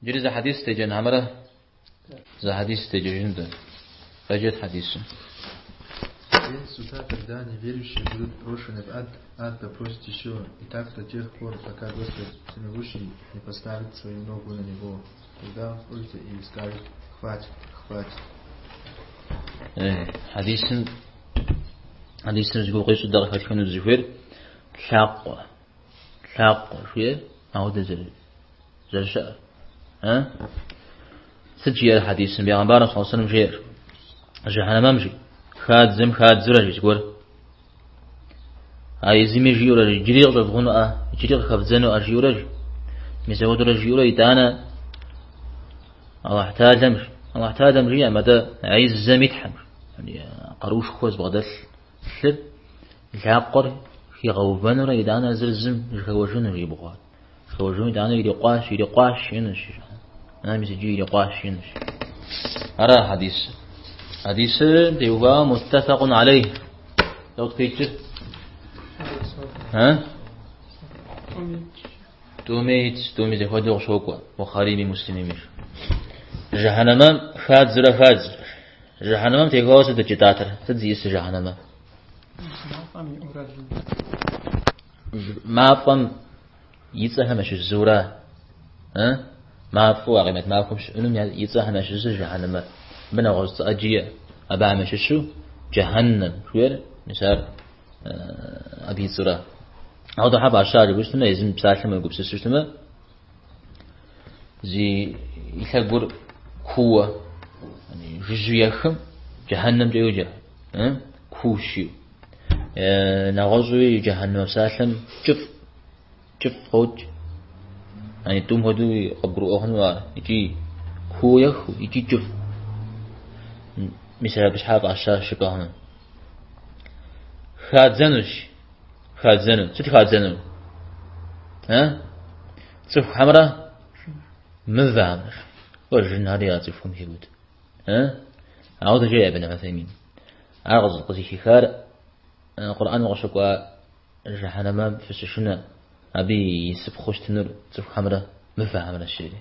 Иджыри зы хьэдис деджэн хьэмэрэ зы хьэдис деджэжын дэ. Къеджэт хьэдисым. День суда, когда неверующие будут брошены в ад, ад попросит еще, и так до тех пор, пока Господь Всемогущий не поставит свою ногу на него. Тогда он спросит и скажет: хватит, хватит. Хьэдисым хьэдисым зи гугъу къищӏу дэ къыхэтхыну дызыхуейр лъакъуэ, лъакъуэ жиӏэр ауэдэ зэрыщыӏэр. Сыт жиӏэр хьэдисым? Бегъымбарым саллаллаху алейхи вассалам жиӏэр. Жыхьэнэмэм жи, хадзэм хадзэурэ жи зыгуэр. А езыми жиӏэурэ жи, иджыри къыщӏэвгъунуӏэ, иджыри къыхэвдзэнуӏэ жиӏэурэ жи. Мис ауэдурэ жиӏэурэ итӏанэ Аллахь Таалэм жи. Аллахь Таалэм жиӏэм, атӏэ Гӏиззэм и Тхьэм жи. Къаруушхуэ зыбгъэдэлъ лъыр, лъакъуэр хигъэувэнурэ итӏанэ зыр зым жыхэуэжыну жи бгъуэр. Хэуэжыну итӏанэ ирикъуащ, ирикъуащ жиӏэнущ. Мис иджы ирикъуащ жиӏэнущ. Ара хьэдис. Хьэдисыр теухуауэ муттафакъун алейх. Дауэ къикӏыр? А? Тӏуми итщ, тӏуми зэхуэдэу къыщокӏуэ, Бухъарими Муслимими. Жыхьэнэмэм хадзурэ хадз. Жыхьэнэмэм теухуауэ сыт жытӏатэр? Сыт зиӏысыр жыхьэнэмэ? Мафӏэм и цӏэхэм ящыщ зыура? Мафӏэу а къемэт махуэм щыӏэнум и цӏэхэм ящыщ зы жыхьэнэмэр. Абы нэгъуэщӏ цӏэ ӏэджи иӏэ. Абыхэм ящыщу джэхьэнэм жыхуиӏэр, мис ар абы и цӏэура. Ауэ щхьэ фӏаща жыпӏэу щытмэ, езым псалъэм уегупсысу щытмэ, зи и лъэгур кууэ, жыжьэу ехым джэхьэнэмкӏэ йоджэ, куущ жиӏэу. Нэгъуэщӏуи джэхьэнэмэ псалъэм кӏыфӏ, кӏыфӏ къокӏ. Яни тӏум хуэдэу къыбгурыӏуэ хъуну ар, икӏи кууэ ехыу, икӏи кӏыфӏ. Мис абы щхьэ фӏащащ жыпӏэ хъуну. Хадзэнущ, хадзэну. Сыт хадзэну? А? Цӏыхухэмрэ мывэхэмрэ. Кӏуэ, жынхэри а цӏыхухэм хеубыд. А? Ауэдэ жеӏэ Ибн Гьусеймин. Ар къызыхихар Къурӏэным къыщыкӏуа жыхьэнэмэм фыщышынэ, абы и исыпхъэу щытынур цӏыхухэмрэ мывэхэмрэщ жери.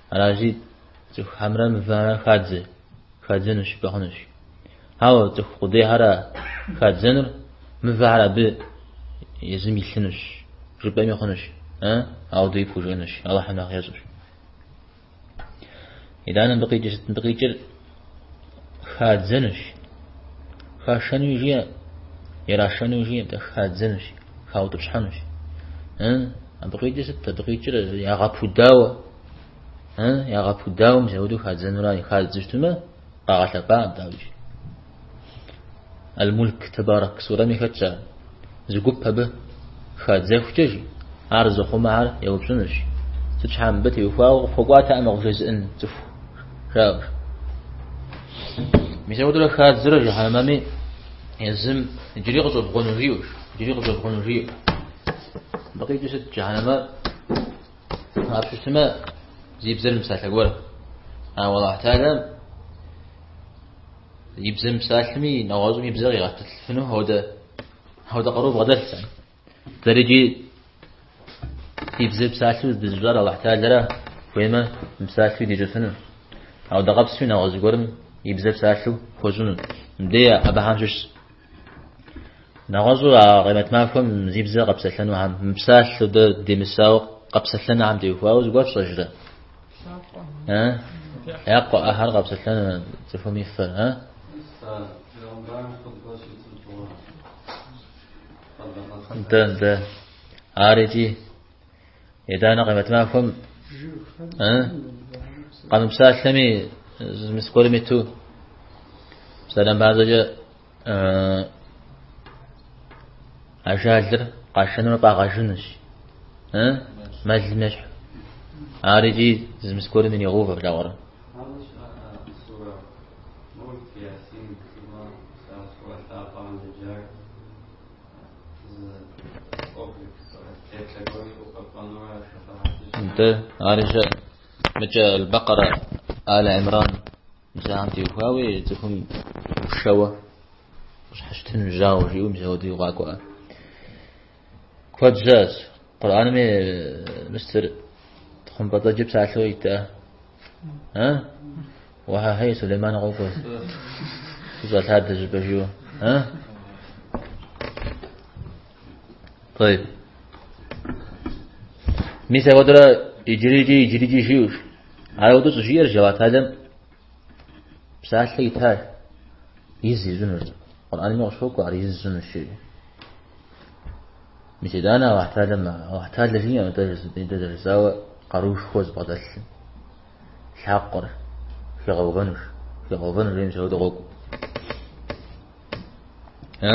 Аращи, цӏыхухэмрэ мывэхэмрэ хадзэ, хадзэнущ жыпӏэ хъунущ. Ауэ цӏыху къудейхэр хадзэнур, мывэхэр абы езым илъынущ, жыпӏэми хъунущ. Ауэдэуи пхужыӏэнущ, Алыхьым нэхъ ещӏэщ. Итӏанэ мыбы къикӏыр сыт? Мыбы къикӏыр хадзэнущ. Хашэнуи жиӏэ, ирашэнуи жиӏэ, атӏэ хадзэнущ, хаутӏыпщхьэнущ. Абы къикӏыр сыт? Абы къикӏыр ягъэпудауэ, ягъэпудауэ мис апхуэдэу хадзэнура, хадзэу щытмэ, къагъэлъэпӏакъым, дауикӏ. Аль-Мульк Табарак сурэми хэтщ ар. Зы гуп абы хадзэхукӏэ жи, ар зыхъумэхэр еупщӏынущ. Сыт щхьа мыбы теухуауэ къыфхуэкӏуатэкъым къывжезыӏэн цӏыху, жаӏэу. Мис апхуэдэурэ хадзэрэ жыхьэнэмэми езым иджыри къыщӏэвгъуэну жиӏэущ, иджыри къыщӏэвгъуэну жиӏэу. Мыбы къикӏыу сыт жыхьэнэмэр апщу щытмэ, зи бзэр мыпсалъэ гуэр. Ауэ Аллахь Тэхьэлам и бзэм псалъэми, нэгъуэщӏым и бзэр къигъэтӏылъыфыну хуэдэ хуэдэ къару бгъэдэлъ. Дэри ди бзэр псалъэу дызыщӏар Аллахь Тэхьэлара хуеймэ, мыпсалъэуи дищӏыфыну. Ауэ дыкъэпсуи нэгъуэщӏ зыгуэрым и бзэр псалъэу хуэщӏыну. Мыбдей абыхэм щыщ. Нэгъуэщӏу а къемэт махуэм зи бзэ къэпсэлъэнухэм, мыпсалъэу дэ демысауэ къэпсэлъэнухэм теухуауэ зыгуэр фщӏэжрэ? Лъакъуэ ӏэхэр къэпсэлъэну цӏыхум и фэр, а? Нтӏэ, нтӏэ. Ар икӏи итӏанэ къемэт махуэм къэмыпсалъэми зы гуэрым иту псалъэм папщӏэкӏэ ажалыр къашэнурэ фӏагъэжынущ. Мэлым ещхь. Ар икӏи зы мыс гуэрым иригъэувэ, плъагъурэ? Нтӏэ, ари щыӏэ. Мыкӏэ Аль-Бакъэрэ, Аль Имран мис ахэм теухуауи цӏыхум пшэуэ къыщхьэщытыну жьауэ жиӏэу мис апхуэдэу къакӏуэ. Куэд щыӏэщ. Къурӏэнми мыстыр. Хъумпӏэцӏэджыр псалъэу итӏэ. А? Уэхьэхьей, Сулейман къокӏуэ. Сыщӏэлъадэ щӏыпӏэ жиӏэу. А? طيب. Мис апхуэдэрэ иджырикӏи иджырикӏи жиӏэущ. Ар апхуэдэу щӏыжиӏэр Аллахь Тэхьэлам псалъэ итащ. Из ищӏынущ. Къурӏэнми къыщокӏуэ ар из ищӏынущ жиӏэу. Мис итӏанэ Аллахь Тэхьэлам, Аллахь Тэхьэлэ жиӏэм атӏэ дэ зэрыжысӏауэ къаруушхуэ зыбгъэдэлъым. Лъакъуэр хигъэувэнущ, хигъэувэнущ жиӏэм мис апхуэдэу къокӏуэ. А?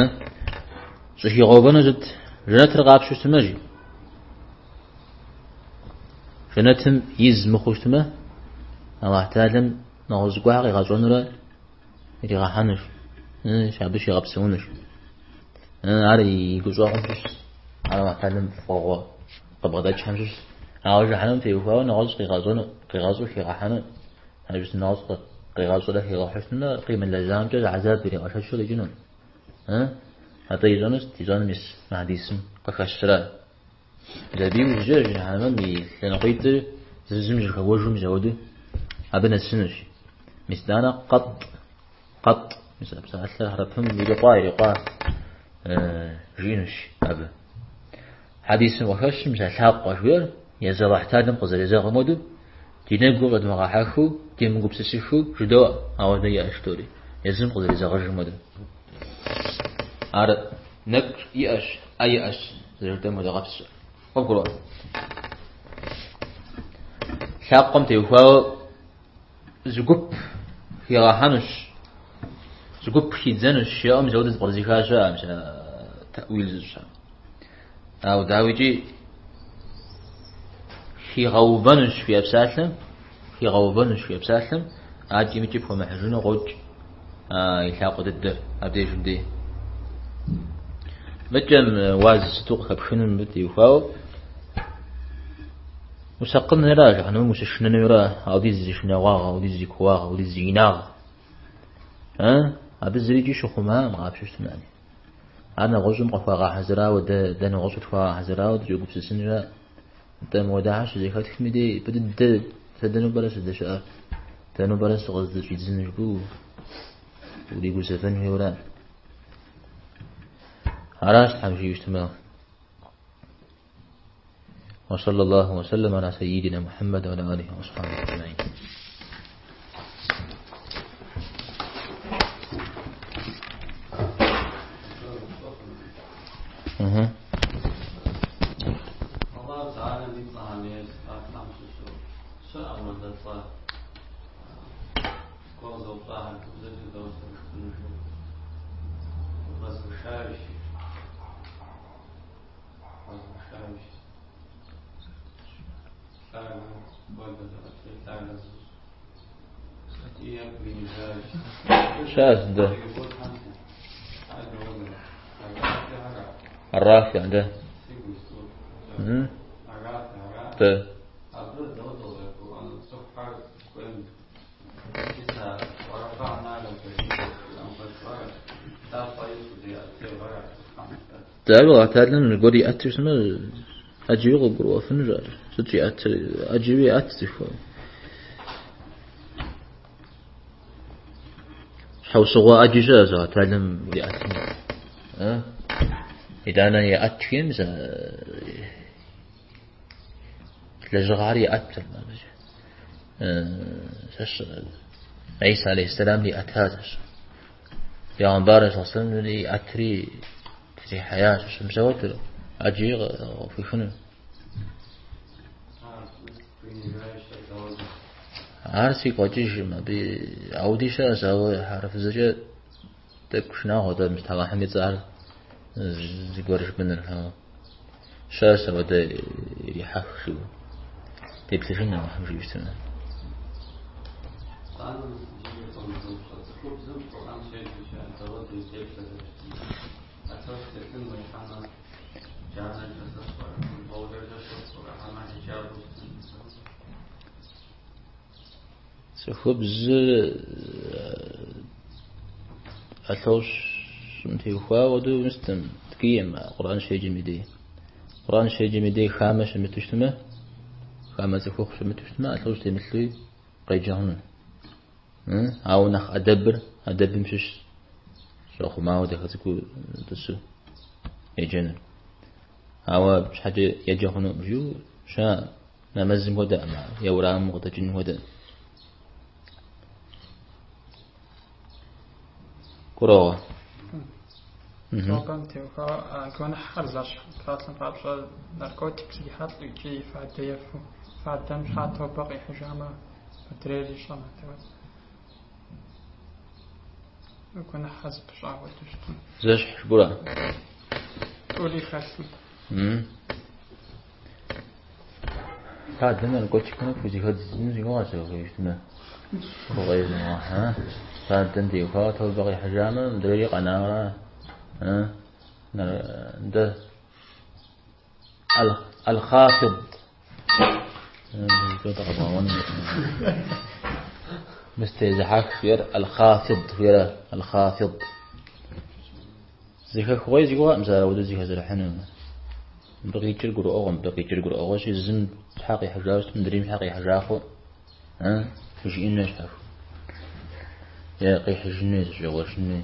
Щӏыхигъэувэну сыт? Жэнэтыр къапщу щытмэ, жи. Жэнэтым из мыхъуу щытмэ, Аллахь Тэхьэлам нэгъуэщӏ гуэр къигъэщӏэнурэ иригъэхьэнущ, абы щигъэпсэунущ. Ар и гущӏэгъум щыщ, ар Аллахь Тэхьэлам фӏыгъуэ къыбгъэдэкӏхэм щыщ. Ауэ жыхьэнэмэм теухуауэ нэгъуэщӏ къигъэщӏэну, къигъэщӏу хигъэхьэну, абы нэгъуэщӏ къигъэщӏрэ хигъэхьэу щытмэ, къимылэжьамкӏэ хьэзаб иригъэшэчу къикӏыну. Атӏэ ищӏэну сыт ищӏэну мис мы хьэдисым къыхэщрэ? Абы иужькӏэ жыхьэнэмэм и лъэныкъуитӏыр зыр зым жьэхэуэжу мис апхуэдэу абы нэсынущ. Мис итӏанэ къэтӏ, къэтӏ, мис а псалъэр хьэрыпым ирикъуа, ирикъуа жиӏэнущ абы. Хьэдисым къыхэщым мис а лъакъуэ жиӏэр езы Аллахь Тэхьэлам къызэрезэгъым хуэдэу ди нэгу щӏэдмыгъэхьэхыу, демыгупсысыхыу жыдоӏэ, ауэдэ иӏэщ жыдоӏэри, езым къызэрезэгъыжым хуэдэу. Ар нэкӏу иӏэщ, ӏэ иӏэщ, зэрыжытӏэм хуэдэ къэпсщ. Къыбгурыӏуа? Лъакъуэм теухуауэ зы гуп хигъэхьэнущ, зы гуп хидзэнущ, жаӏэу мис ауэдэ зыпкърызыха щыӏэ, мис а тэӏуил зыщӏхэм. Ауэ дауикӏи хигъэувэнущ жиӏэ псалъэм, хигъэувэнущ жиӏэ псалъэм, адэкӏи мыдэкӏи пхуэмыхьыжыну къокӏ и лъакъуэ дыдэр абдежым дей. Мыкӏэм уаз сыту къыхэпхыным мыбы теухуауэ усакъынра, жыхьэнэмэм ущышынэнура, ауэдиз зи шынагъуагъ, ауэдиз зи кууагъ, ауэдиз зи инагъ. Абы зырикӏи щыхъумакъым къапщу щытмэ. Ар нэгъуэщӏым къыхуагъэхьэзырауэ, дэ нэгъуэщӏу тхуагъэхьэзырауэ дыщӏегупсысынрэ, дэ мыуэдэхьэр щызэхэтхми дей, фӏы дыдэ сэ дэнэу пӏэрэ сыздэщыӏэр, дэнэу пӏэрэ сыкъыздыщӏидзын жыпӏэу уригузэвэн хуейуэра. Аращ Тхьэм жиӏэу щытмэ. وصلى الله وسلم على سيدنا محمد وعلى آله وأصحابه أجمعين. Щыӏэщ, да. Ар-Рафи, да. Да. Дауи, Аллахь Тэхьэлам зыгуэр иӏэту щытмэ, ӏэджэуи къыбгурыӏуэфынущ ар. Сыт щӏиӏэтыр? ӏэджэуи иӏэт цӏыхур. Щхьэусыгъуэ ӏэджи щыӏэщ Аллахь Тэхьэлам уриӏэтыну. Итӏанэ иӏэт жиӏэм, лэжьыгъэхэр иӏэт. Гӏиса алейхьиссэлам иӏэтащ. Пегъэмбар саллаллаху иӏэтри трихьеящ. Мис ауэдэ ӏэджи къыхуихыну. Ар сигу къэкӏыжым, абы ауэди щыӏэщ, ауэ хьэрыфыбзэкӏэ тӏэкӏу шынагъуэт абы мис Алыхьым и цӏэхэр зыгуэр жыпӏэныр. Щыӏэщ ауэдэ ирихьэх жиӏэу. Деплъыжын Алыхьым жиӏэу щытмэ. Цӏыхубзыр ӏэлъэщӏым теухуауэ хуэдэу мыстым, ткӏийм Къурӏэн щеджэм и дей. Къурӏэн щеджэм и дей хамэ щымыту щытмэ, Хамэ цӏыхухъу щымыту щытмэ, ӏэлъэщӏ темылъуи къеджэ хъуну. Ауэ нэхъ ӏэдэбыр, ӏэдэбым щыщ щӏэхъумауэ дахэ цӏыкӏуу тӏысу еджэныр. Ауэ абы щхьэкӏэ еджэ хъунукъым жиӏэу щыӏэ нэмэзым хуэдэкъым ар, е уэрамым къыдэкӏыным хуэдэкъым. Гурыӏуэгъуэ. Тобэм теухуауэ гуэныхьхэр зэщхь псалъэм папщӏэ наркотик зрихьэлӏэу икӏи фадэ ефэу. Фадэм щхьа тобэ къихьыжамэ, мыдрейр ищӏэмэ, дауэ? Гуэныхьхэр зэпыщӏа хуэдэу щытым. Зэщхь жыпӏэурэ? Тӏури хэлъым. Фадэм наркотикым пхузэхэдзыну си гугъэщ апхуэдэу щытмэ. Фадэм теухуауэ тобэ къихьыжамэ, мыдрейри къэнауэра? Дэ Аль-Хафид. Мыстезыхьэх жиӏэр Аль-Хафид жиӏэрэ Аль-Хафид. Зэхэхыгъуей си гугъэкъым сэ апхуэдэу зэхэзэрыхьыну. Мыбы къикӏыр гурыӏуэгъуэ, мыбы къикӏыр гурыӏуэгъуэщи, зым щхьэ къихьыжауэ щытмэ, мыдрейм щхьэ къихьыжа хъу, жиӏэну щхьэху. Е къихьыжыну, е зыщӏигъуэжыну.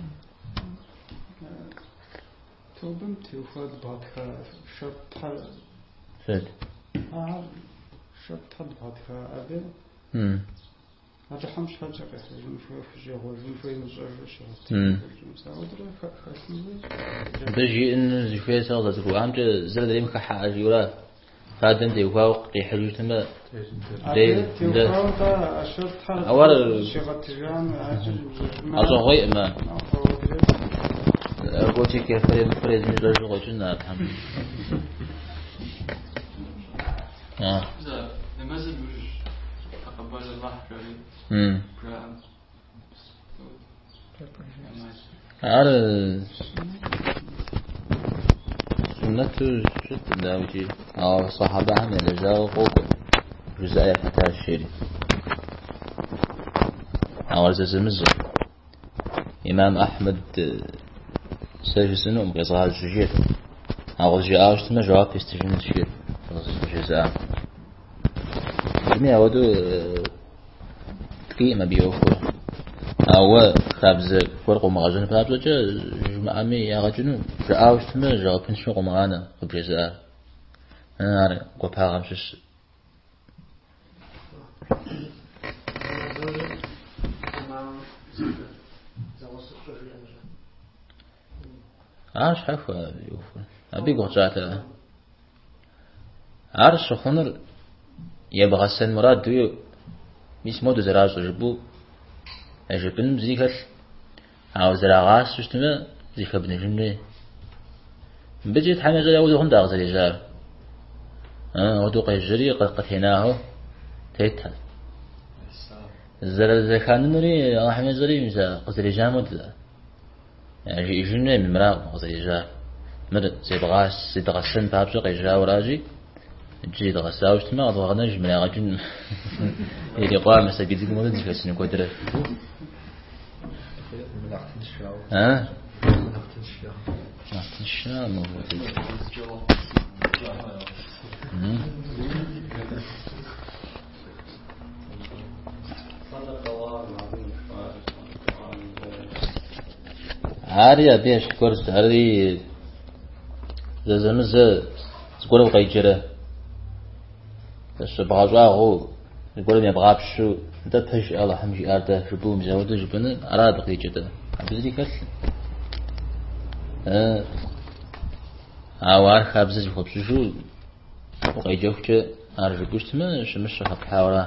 Тобэм теухуа дбгъэтха шэртхьэр. Сыт? Ар шэртхьэр дбгъэтха абы. Алыхьым щхьэкӏэ къихьыжын хуей, хущӏегъуэжын хуей, имыщӏэжу щигъэтын Ауэдурэ хэлъын хуей. Абы жиӏэну зыхуейр сэ къызэрызгурыӏуамкӏэ, зыр адрейм хыхьэӏэ жиӏэурэ, фадэм теухуауэ къихьыжу щытмэ, Теухуауэ-тӏэ а шэртхьэр Ауэ щигъэтыжам, адэкӏэ имыщӏэжмэ, Къэщӏэгъуейкъым ар. Наркотик ефэр емыфэр езым ищӏэжу къыщӏэкӏын ар тхьэм. Нэмэзым иужь такъэббал Аллахь жари жаӏэм. Ар суннэту щыткъым, дауикӏи, ауэ сахьабэхэм ялэжьауэ къокӏуэ, жызыӏэ яхэтащ жери. Ауэ ар зэзэмызэ. Имам Ахьмэд сэ жысӏэнукъым къезгъажьэу жиӏэрт. Ауэ къызжиӏауэ щытмэ, жэуап естыжынущ жиӏэрт къызжезыӏам. Зыми ауэдэу ткӏийкъым абы и ӏуэхур. Ауэ хабзэ гуэр къыумыгъэжьэн папщӏэкӏэ жумыӏэми ягъэ кӏыну, жаӏауэ щытмэ, жэуапыншэу къыумыгъанэ къыбжезыӏар. Ар гуапагъэм щыщ. Ар щхьэхуэ и ӏуэхур. Абы и гугъу тщӏат. Ар щыхъунур ебгъэсэн мурадуи мис моду зэращӏыр жыпӏэу яжепӏэным зыри хэлъ. Ауэ зэрагъасэу щытмэ, зыхэбныжын хуей. Мыбыкӏи Тхьэм ещӏэри ауэдэу хъунт ар къызэрежьар. Ауэдэу къежьэри къытенахэу тетхэр. Зэрызэханынури Алыхьым ещӏэри мис а къызэрежьам хуэдэ. Жиӏэжын хуей мыракъым къызэрежьар. Мыр зебгъас, зедгъэсэн папщӏэ къежьауэращи, иджы зедгъэсауэ щытмэ, къэдгъэнэж мыр ягъэ кӏын ирикъуа мы сабий цӏыкӏум хуэдэу дызэхэсыну куэдрэ. А? Нэхъ тынш Ари абы ещхь гуэрщ, ари зэзэмызэ зыгуэрым укъеджэрэ щыбгъэщӏагъуэу, зыгуэрым ебгъапщэу, нтӏэ пэж Алыхьым жиӏар дэ жыпӏэу мис ауэдэу жыпӏэныр, ара абы къикӏыр-тӏэ? Абы зыри хэлъ. Ауэ ар хабзэ зыхуэпщӏыжу укъеджэхукӏэ ар жыпӏэу щытмэ, щымыщ къыхэплъхьауэра?